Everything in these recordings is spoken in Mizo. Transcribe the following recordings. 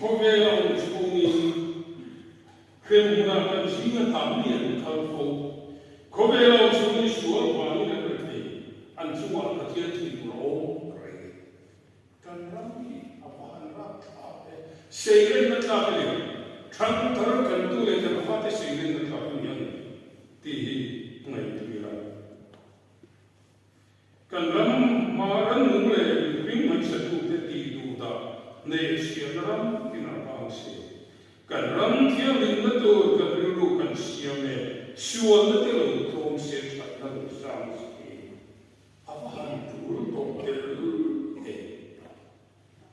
Khawvel a awm chhungin hremhmunah kan zinga tam ni an kal fo. Khawvel a awm chhungin sual vangin an rethei, an chungah Pathian thinur a awm reng e. Kan ram hi a va han rap thlak e. Seilenna tlak a ni. Thangthar kan tu leh kan fate seilenna tlak a ni ang tih hi ngaihtuah ila. Kan ram hma rannung leh mihring ngaihsatute tih duh dah neih chhiatna ram tinah vang se. Kan ram thianghlimna tur kan rilru kan siam e, sualna te lo tlawm se thatna lo sang se. A va han tul tawh tel e.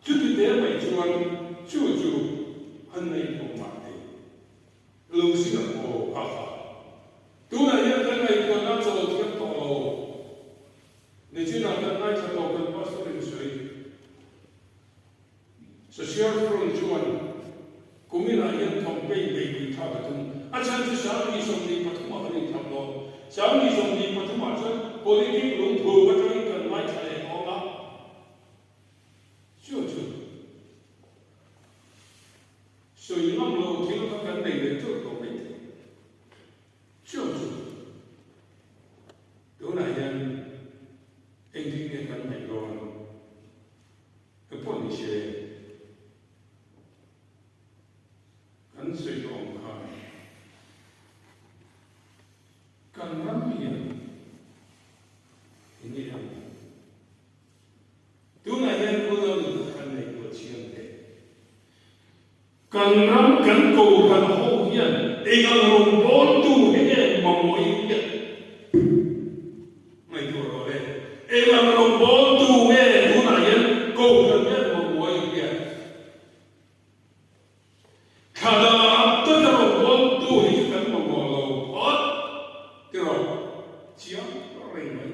Chuti te mai chuan chu chu han nei tawh mah te. Lo zin ang aw kha kha. Tunah hian kan ngaihtuahna chawl thiam tawh lo. Nichinah kan ngaithla tawh kan pastor in sawi. Social Front chuan kuminah hian campaign beihpui thlak a tum. A chhan chu 2023 ah kan inthlak dawn. 2023 ah chuan politic lungphum atangin kan ngaithla leh dawn a. Chu chu. Sawi ngam lo thil kha kan nei leh teuh tawh mai thei. Chu chu tunah hian engtin nge kan ngaih dawn ka pawh ni se kan sawi tawh ang khan kan ram hian enge a ngaih. Tunah hian unau nuna kan nei tuah chiang teh. Kan ram kan kohhran ho hian eng ang rawngbawltu hi nge mamawh in hian ngaihtuah rawh le. Eng ang rawngbawltu nge tunah hian kohhran hian mamawh in hian. Thla taka rawngbawltu hi chu kan mamawh lo phawt tiraw chiang reng mai.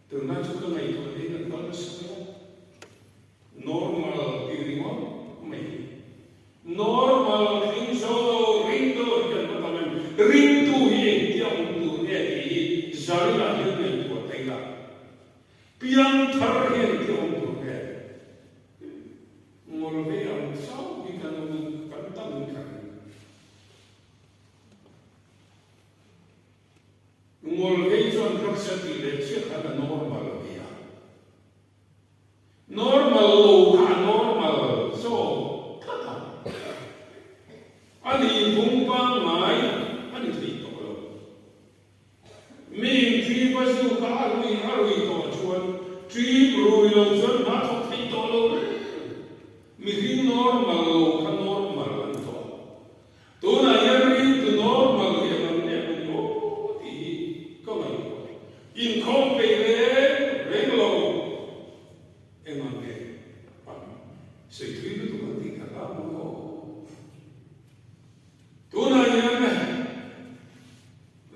Tunlai chu ka ngaihtuah theih kan kal nasa mai a, normal tih ringawt mai hi. Normal hring zo lo ringtu hi kan va tam em? Ringtu hi engtia awm tur nge tih hi zarinah hian ngaihtuah thei la. Piangthar hi engtia awm tur nge? Ngawl ve ang chauh hi kan awm in kan tam in ka ring. Ngawl vei chuan drugs a tih leh chiah khan a normal ve a. Normal lo kha a normal zawk tlat a. A nih phung pangngai a ni thei tawh lo. Mi ṭi va zu kha a rui a rui tawh chuan ṭi rui lo chuan hna thawk thei tawh lo reng. Mihring normal lo kha normal a ni tawh. Tunah hian ringtu normal hi an awm em a ni aw tih hi ka ngaihtuah. Inkhawm peih reng reng lo eng ang nge an sawi thui lutuk ang tih ka hlau ang aw. Tunah hian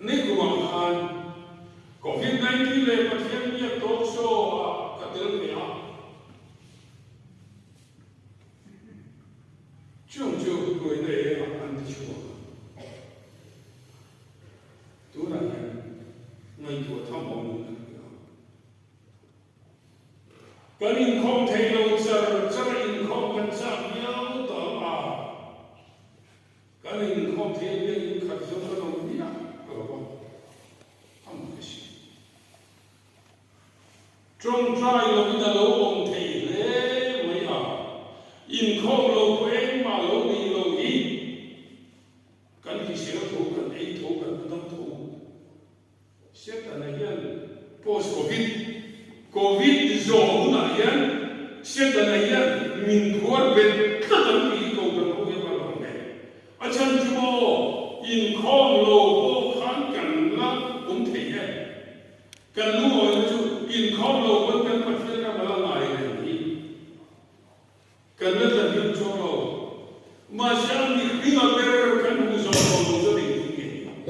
nikumah khan Covid 19 leh Pathian biak talk show ah ka tel ve a. Chung chu hruaina engah an ti chhuak a, tunah hian ngaihtuah tham awm in kan hria. Kan inkhawm thei lo char char a inkhawm kan chak viau tawh ang a, kan inkhawm thei a biakinn khat zawng kan awm miah lo va, a mak a si. Tawngtai lovin a lo awm thei hle mai a, inkhawm lo pawh engmah lo nih lo hi kan hrisel tho, kan ei tho, kan hmadam tho. Setana hian post covid, covid zawh hunah hian Setana hian min phuar bet tlat ang tih hi ko kan ho hian a lang ve. A chhan chu maw inkhawm lo pawh khan kan la awm thei em? Kan lungawina chu inkhawm lo pawn kan Pathian ram a la ngai reng hi. Kan la tla hniam chuang lo. Mahse a mihring a ber kan hmu zawh tawh lo chuan engtin nge ni ang?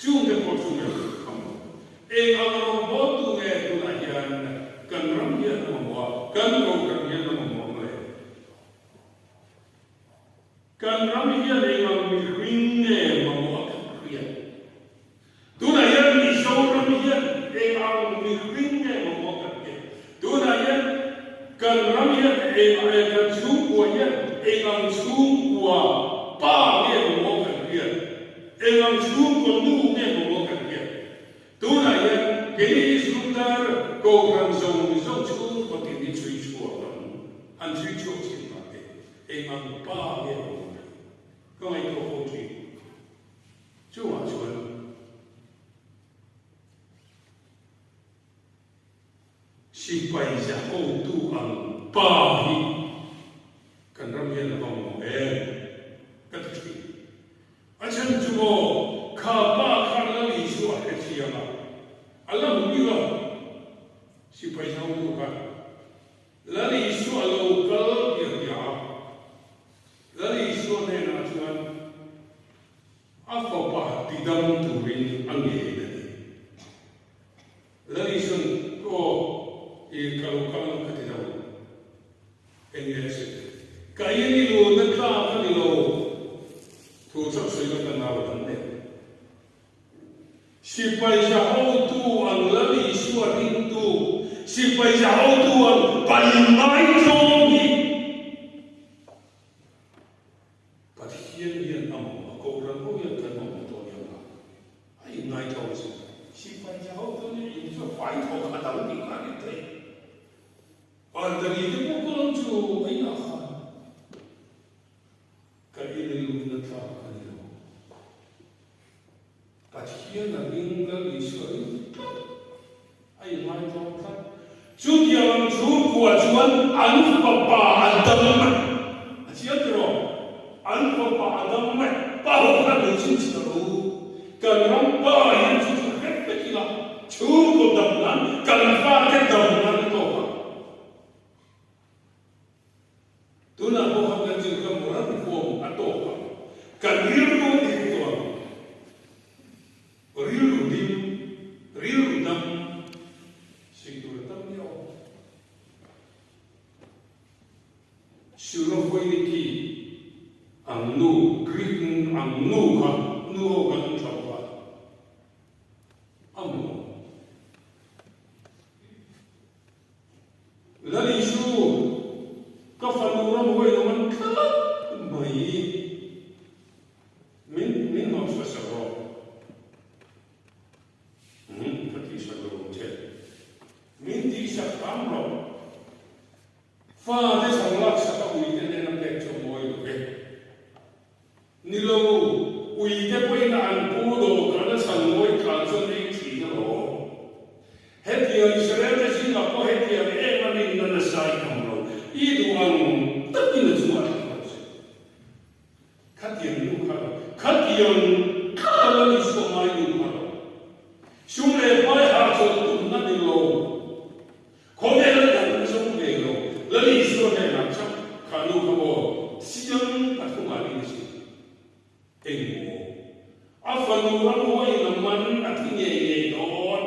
Chungte pawh chu nge kan kham lo. Eng ang rawngbawltu nge tunah hian kan ram hian a mamawh a, kan kohhran hian a mamawh ang le? Kan ram hian eng ang mihring nge mamawh a kan hriat? Tunah hian Mizoram hian eng ang mihring nge mamawh a kan hriat? Tunah hian Kan ram hian eng eng kan chhungkua hian eng ang chhungkua pa nge mamawh kan hriat? Eng ang chhungkua nu nge mamawh kan hriat? Tunah hian kei Zundar Kohhran zawng zawng chhungkua tin hi chhui chhuak ang, han chhui chhuak chin ta teh. Eng ang pa nge mamawh kan? Ka ngaihtuah fo thin. Chungah chuan. Sipai za hotu ang pa hi kan ram hian a va mamawh em? Ka ti thin. A chhan chu maw, kha pa khan Lal Isua a hre chiang a, a la hmu bik a, sipai za hotu khan Lal Isua a lo kal tih a hria a, Lal Isua hnenah chuan, A fapa tidam turin a ngen a ni. Lalison, Aw, i ka lo kal ang ka ti lo. Eng nge a sawi? Ka in i luhna tlak a ni lo. Thu chauh sawi la ka nau a dam nen. Sipai za hotu ang Lal Isua ringtu, sipai za hotu ang pa inngaizawng hi. Pathian hian a mamawh a, Kohhran ho hian kan mamawh tawh nia nga, a inngai tho a sin. Sipai za ho chuan in chu a fai tho kha dang tih kha a rin theih. Pandari te pawh ka lo chu a inah khan ka inrilukna thlak a ni lo. Pathian a ring Lal Isua ring tlat a inngaitawm tlat. Chutiang ang chhungkua chuan an fapa a dam mai. A chiang tiraw? An fapa a dam mai. Pa ho khan lo chhinchhiah rawh u. Kan ram pa hian chu chu hrep vek ila chhungkaw dam nan kan fate dam nan a tawk ang. Tunah pawh khan kan zir ka moral reform a tawk ang. Kan rilru a dik tawh ang. Rilru dim, rilru dam sawi tur a tam viau. Syrophoiniki ang nu, Greek ang nu kha, nu ho kha an tha bawk a. A maw? Lal Isu, ka fanu ram huai lo man tlat mai. Min min hnawh chhuah sak rawh. Umm, ka tih sak lo ang che. Min tih sak hram rawh. Fa te chhang lak sak a ui te hnena pek chu a mawi lo ve. Ni lo, ui te pawhin an pu dawhkan a chhan ngawi tlan chuan ei thin alawm. Hetiang Israel te zingah pawh hetiang em a rinna nasa i awm lo, i duh ang takin a chungah thleng lo che. Khatiang nu kha lo, khatiang tlat a la ni suah ngai nu kha lo. Sum leh pai hahchawlh tumna ni lo. Khawvel a dang a zawng ve lo. Lal Isua hnenah chauh kha nu kha maw siang pathumah ring a sin. Eng maw? A fanu ramhuaiin a man a thi ngei ngei dawn.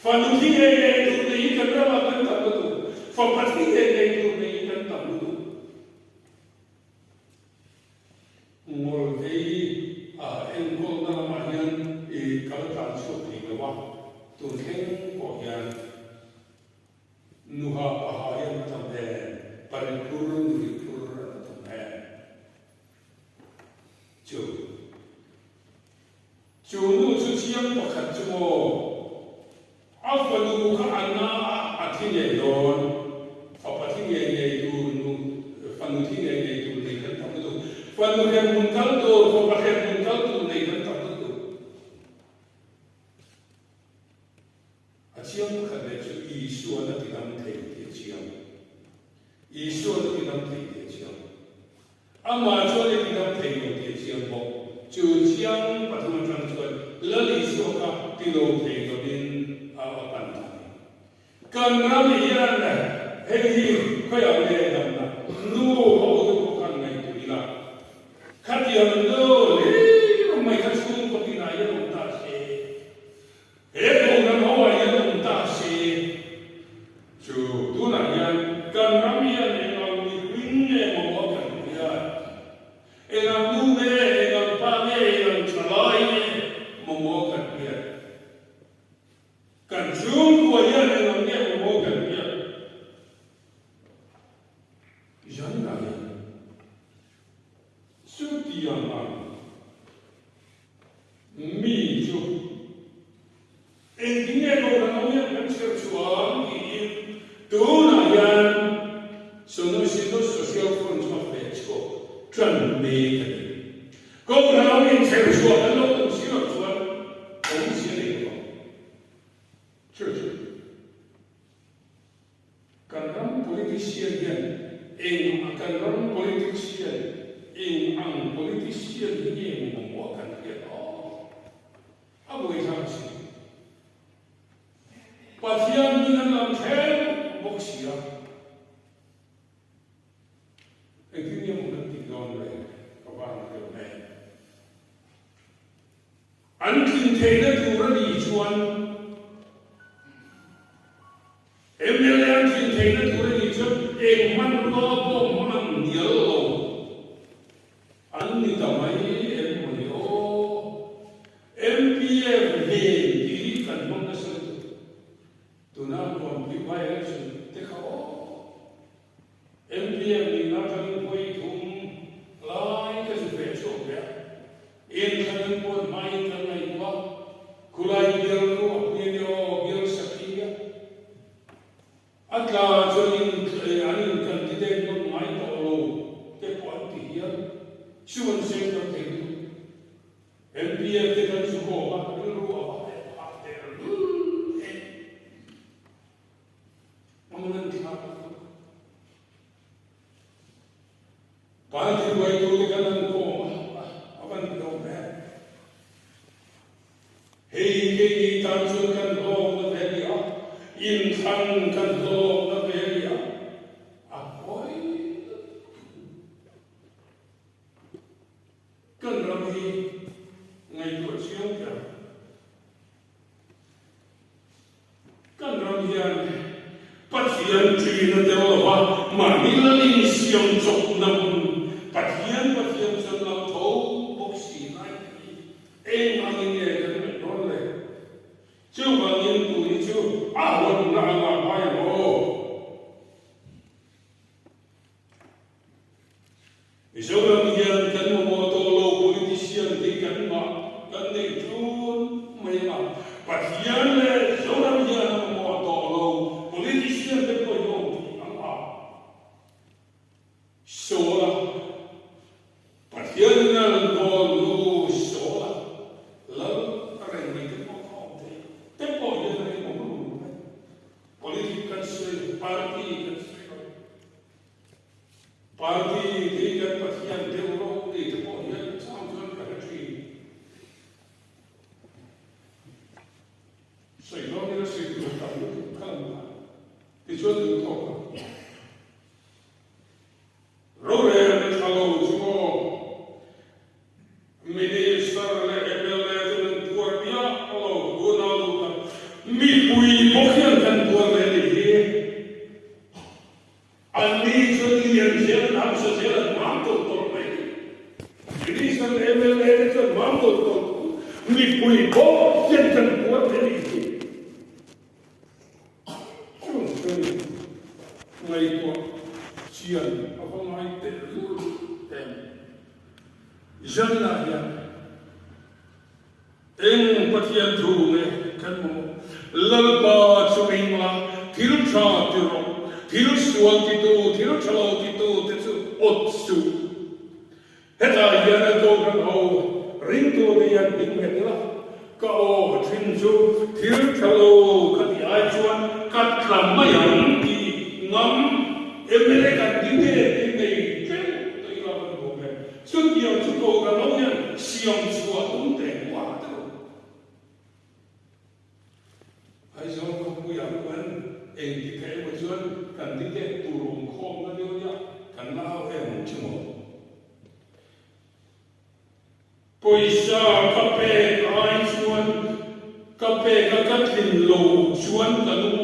Fanu thi ngei ngei tur nei hi kan ramah kan tam lutuk. Fapa thi ngei ngei tur nei hi kan tam lutuk. Ngawlvei a enkawlna lamah hian i kal tlan chhuak thei lo a, tun thleng pawh hian nuha paha hian a tam em, pari phur nuri phur an tam em. Chu chu nu chu chiang pakhat chu maw a fanu kha a na a, a thi ngei dawn, fapa thi ngei ngei tur nu, fanu thi ngei ngei tur nei kan tam lutuk, fanu hremhmun kal tur, fapa hremhmun kal tur nei kan tam lutuk. A chiang pakhat leh chu Isuan a tidam thei tih a chiang. Isuan a tidam thei tih a chiang. Amah chuan i tidam thei lo tih a chiang bawk. Chu chiang pathum atang chuan Lal Isua kha ti lo thei lovin a pan ta a ni. Kan ram hian hei hi khawiah nge damna nu ho te pawh khan ngaihtuah ila. Khatiang nu hlir mai kha chhungkaw tinah hian awm ta se. He kohhran ho ah hian awm ta se chu tunah hian kan ram hian eng ang mihring nge mamawh kan hriat? Eng ang nu nge, eng ang pa nge, eng ang thalai nge mamawh kan hriat? Kan chhungkua hian eng ang nge mamawh kan hriat? Tunah hian Sonosino Social Front chu a feh chhuak tan mek a ni. Kohhran ho inchher chhuah kan lo tum si loh chuan awmzia nei lo ang. Church Kan ram politician hian eng a kan ram politics hian eng ang politician hi nge maw mamawh kan hriat aw? A buaithlak si. Pathian hming an lam thleng bawk si a. Engtin nge maw kan tih dawn le? Ka van hreu hle. An tlin theihna tur a nih chuan mla an tlin theihna tur a nih chuan eng hmanrua pawh hman hnial lo an ni ta mai em maw ni aw. MPF ven tih hi kan hmang nasa lutuk. Tuna Kuampui by election te kha aw. MPM nihna atangin vawi thum lai ka zu ve chhuak ve a, inthlan an puan hmain kan ngaihtuah a, khulai bial chu a pui a nia aw, bial sakhi a, a tla chuan an in candidate nawn ngai tawh lo te pawh an ti hial, chu an seng tam thei lutuk. MPM te kan zu kawm a, rilru a va heh phah teh lul e. Hmang an thlak lutuk. Party hruaitute kan han kawm a, a van ni lo ve. Hei keini tan chuan kan hlawkna ve a ni a, inthlan kan hlawkna ve a ni a, a pawi lutuk. Kan ram hi ngaihtuah chiang teh ang. Kan ram hian Pathian ṭin a tel lo va, mahni lal insiam chawp na hmun Pathian Pathian chuan lo tho bawk si lai te hi eng angin nge kan ngaih dawn le? Chuvangin tuni chu a hawnna anga ngai ang aw. Mizoram hian kan mamawh tawh lo politician te kan mah kan neih ṭun mai ang a, Pathian leh Zoram hian a mamawh tawh lo politician te pawh hi awm thei ang a, Sawl a, Pathian in a rawn kawl hnu Sawl a, Lal a reng mai te pawh kha awm thei te pawh hian a rinawm lutuk mai. Politic kan sawi lo, party kan sawi lo. Party hi kan Pathian deuh ro ni te pawh hian chang chuan ka hre thin. Sawi dawn ila sawi tur tam lutuk kha lam kha tichuan duh tawk ang. Rorel na tha lo chu maw Minister leh mla ten an tuar miah lo unau duh tak mipui bawk hian kan tuar ve nih hi. Anni chuan lian zel an hausa zel an mam tawlh tawlh mai ni. Minister leh mla te chuan mam tawlh tawlh thu mipui bawk hian kan tuar ve nih hi. Chung chuan ngaihtuah chian a va ngai teh lul em. Zanah hian eng Pathian thu nge kan mamawh? Lalpa chu engla thil tha ti rawh, thil sual titu, thil tha lo titu te chu awt suh. Hetah hian a Kohhran ho ringtu te hian ding nghet ila, ka aw thin chu thil tha lo ka tih ai chuan ka tla mai ang tih ngam mla kan ding te ding nei tleu tawh ila kan duh ve. Chutiang chu Kohhran ho hian siam chhuah tum teh hmuah teuh. Aizawl khawpuiah khuan engti theih emaw chuan kan dikek tur awm khawmna deuh nia kan la au em ang chu maw? Pawisa ka pek ai chuan ka pek a ka tlin lo chuan ka lung.